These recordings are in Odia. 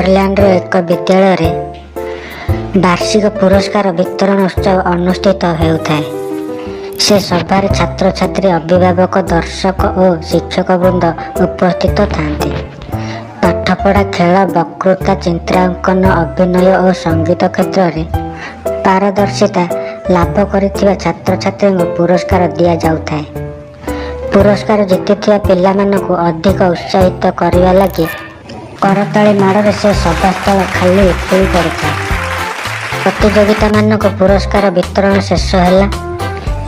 ଆୟାରଲ୍ୟାଣ୍ଡର ଏକ ବିଦ୍ୟାଳୟରେ ବାର୍ଷିକ ପୁରସ୍କାର ବିତରଣ ଉତ୍ସବ ଅନୁଷ୍ଠିତ ହେଉଥାଏ। ସେ ସଭାରେ ଛାତ୍ରଛାତ୍ରୀ, ଅଭିଭାବକ, ଦର୍ଶକ ଓ ଶିକ୍ଷକବୃନ୍ଦ ଉପସ୍ଥିତ ଥାଆନ୍ତି। ପାଠପଢ଼ା, ଖେଳ, ବକ୍ତୃତା, ଚିତ୍ରାଙ୍କନ, ଅଭିନୟ ଓ ସଙ୍ଗୀତ କ୍ଷେତ୍ରରେ ପାରଦର୍ଶିତା ଲାଭ କରିଥିବା ଛାତ୍ରଛାତ୍ରୀଙ୍କୁ ପୁରସ୍କାର ଦିଆଯାଉଥାଏ। ପୁରସ୍କାର ଜିତିଥିବା ପିଲାମାନଙ୍କୁ ଅଧିକ ଉତ୍ସାହିତ କରିବା ଲାଗି କରତାଳି ମାଡ଼ରେ ସେ ସଭାସ୍ଥଳ ଖାଲି ଉଛୁଳି ପଡ଼ୁଥାଏ। ପ୍ରତିଯୋଗୀମାନଙ୍କୁ ପୁରସ୍କାର ବିତରଣ ଶେଷ ହେଲା।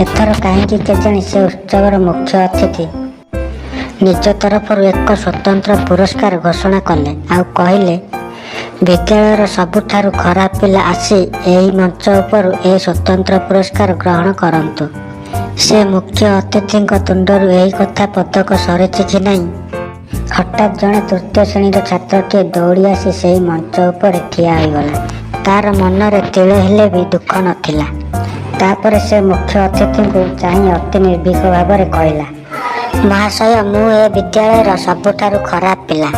ଏଥର କାହିଁକି କେଜାଣି ସେ ଉତ୍ସବର ମୁଖ୍ୟ ଅତିଥି ନିଜ ତରଫରୁ ଏକ ସ୍ୱତନ୍ତ୍ର ପୁରସ୍କାର ଘୋଷଣା କଲେ ଆଉ କହିଲେ, ବିଦ୍ୟାଳୟର ସବୁଠାରୁ ଖରାପ ପିଲା ଆସି ଏହି ମଞ୍ଚ ଉପରୁ ଏ ସ୍ୱତନ୍ତ୍ର ପୁରସ୍କାର ଗ୍ରହଣ କରନ୍ତୁ। ସେ ମୁଖ୍ୟ ଅତିଥିଙ୍କ ତୁଣ୍ଡରୁ ଏହି କଥା ପଦକ ସରିଛି କି ନାହିଁ, ହଠାତ୍ ଜଣେ ତୃତୀୟ ଶ୍ରେଣୀର ଛାତ୍ରଟିଏ ଦୌଡ଼ି ଆସି ସେହି ମଞ୍ଚ ଉପରେ ଠିଆ ହୋଇଗଲା। ତାର ମନରେ ତିଳେ ହେଲେ ବି ଦୁଃଖ ନଥିଲା। ତାପରେ ସେ ମୁଖ୍ୟ ଅତିଥିଙ୍କୁ ଚାହିଁ ଅତି ନିର୍ଭୀକ ଭାବରେ କହିଲା, ମହାଶୟ, ମୁଁ ଏ ବିଦ୍ୟାଳୟର ସବୁଠାରୁ ଖରାପ ପିଲା।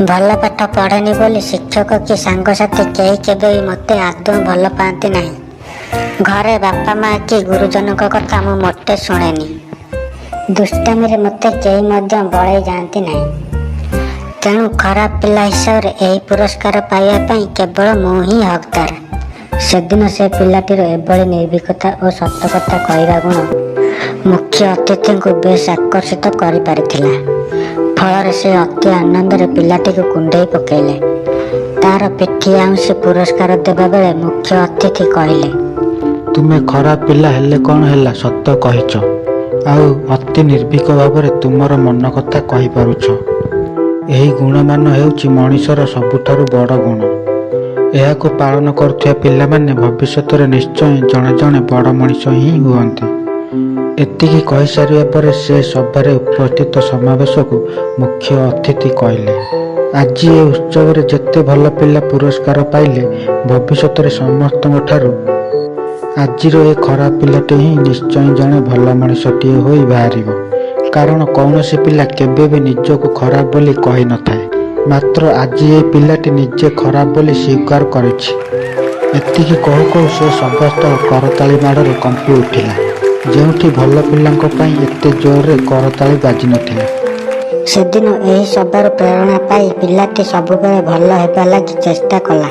ଭଲ ପାଠ ପଢ଼େନି ବୋଲି ଶିକ୍ଷକ କି ସାଙ୍ଗସାଥୀ କେହି କେବେ ବି ମୋତେ ଆଦୌ ଭଲ ପାଆନ୍ତି ନାହିଁ। ଘରେ ବାପା ମା କି ଗୁରୁଜନଙ୍କ କଥା ମୁଁ ମୋଟେ ଶୁଣେନି। ଦୁଷ୍ଟାମିରେ ମୋତେ କେହି ମଧ୍ୟ ବଳେଇ ଯାଆନ୍ତି ନାହିଁ। ତେଣୁ ଖରାପ ପିଲା ହିସାବରେ ଏହି ପୁରସ୍କାର ପାଇବା ପାଇଁ କେବଳ ମୁଁ ହିଁ ହକଦାର। ସେଦିନ ସେ ପିଲାଟିର ଏଭଳି ନିର୍ଭୀକତା ଓ ସତ କଥା କହିବା ଗୁଣ ମୁଖ୍ୟ ଅତିଥିଙ୍କୁ ବେଶ୍ ଆକର୍ଷିତ କରିପାରିଥିଲା। ଫଳରେ ସେ ଅତି ଆନନ୍ଦରେ ପିଲାଟିକୁ କୁଣ୍ଢେଇ ପକେଇଲେ। ତାର ପିଠି ଆଉଁସି ପୁରସ୍କାର ଦେବା ବେଳେ ମୁଖ୍ୟ ଅତିଥି କହିଲେ, ତୁମେ ଖରାପ ପିଲା ହେଲେ କ'ଣ ହେଲା, ସତ କହିଛ ଆଉ ଅତି ନିର୍ଭୀକ ଭାବରେ ତୁମର ମନ କଥା କହିପାରୁଛ। ଏହି ଗୁଣମାନ ହେଉଛି ମଣିଷର ସବୁଠାରୁ ବଡ଼ ଗୁଣ। ଏହାକୁ ପାଳନ କରୁଥିବା ପିଲାମାନେ ଭବିଷ୍ୟତରେ ନିଶ୍ଚୟ ଜଣେ ଜଣେ ବଡ଼ ମଣିଷ ହିଁ ହୁଅନ୍ତି। ଏତିକି କହିସାରିବା ପରେ ସେ ସଭାରେ ଉପସ୍ଥିତ ସମାବେଶକୁ ମୁଖ୍ୟ ଅତିଥି କହିଲେ, ଆଜି ଏ ଉତ୍ସବରେ ଯେତେ ଭଲ ପିଲା ପୁରସ୍କାର ପାଇଲେ, ଭବିଷ୍ୟତରେ ସମସ୍ତଙ୍କ ଠାରୁ ଆଜିର ଏ ଖରାପ ପିଲାଟି ହିଁ ନିଶ୍ଚୟ ଜଣେ ଭଲ ମଣିଷଟିଏ ହୋଇ ବାହାରିବ। କାରଣ କୌଣସି ପିଲା କେବେ ବି ନିଜକୁ ଖରାପ ବୋଲି କହିନଥାଏ। ମାତ୍ର ଆଜି ଏ ପିଲାଟି ନିଜେ ଖରାପ ବୋଲି ସ୍ୱୀକାର କରିଛି। ଏତିକି କହୁ କହୁ ସେ ସଭାସ୍ଥଳ କରତାଳି ମାଡ଼ରେ କମ୍ପି ଉଠିଲା, ଯେଉଁଠି ଭଲ ପିଲାଙ୍କ ପାଇଁ ଏତେ ଜୋରରେ କରତାଳି ବାଜିନଥିଲା। ସେଦିନ ଏହି ସଭାରୁ ପ୍ରେରଣା ପାଇ ପିଲାଟି ସବୁବେଳେ ଭଲ ହେବା ଲାଗି ଚେଷ୍ଟା କଲା।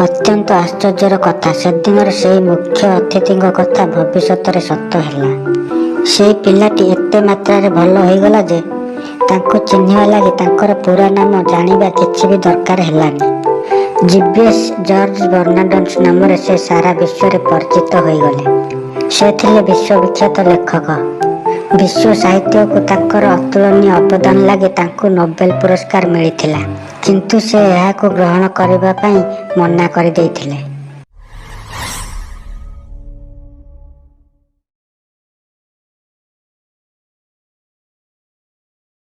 ଅତ୍ୟନ୍ତ ଆଶ୍ଚର୍ଯ୍ୟର କଥା, ସେଦିନର ସେହି ମୁଖ୍ୟ ଅତିଥିଙ୍କ କଥା ଭବିଷ୍ୟତରେ ସତ ହେଲା। ସେଇ ପିଲାଟି ଏତେ ମାତ୍ରାରେ ଭଲ ହୋଇଗଲା ଯେ ତାଙ୍କୁ ଚିହ୍ନିବା ଲାଗି ତାଙ୍କର ପୁରା ନାମ ଜାଣିବା କିଛି ବି ଦରକାର ହେଲାନି। ଜିବିଏସ୍, ଜର୍ଜ ବର୍ନାଡ ଶ ନାମରେ ସେ ସାରା ବିଶ୍ୱରେ ପରିଚିତ ହୋଇଗଲେ। ସେ ଥିଲେ ବିଶ୍ୱବିଖ୍ୟାତ ଲେଖକ। ବିଶ୍ୱ ସାହିତ୍ୟକୁ ତାଙ୍କର ଅତୁଳନୀୟ ଅବଦାନ ଲାଗି ତାଙ୍କୁ ନୋବେଲ ପୁରସ୍କାର ମିଳିଥିଲା। କିନ୍ତୁ ସେ ଏହାକୁ ଗ୍ରହଣ କରିବା ପାଇଁ ମନା କରିଦେଇଥିଲେ।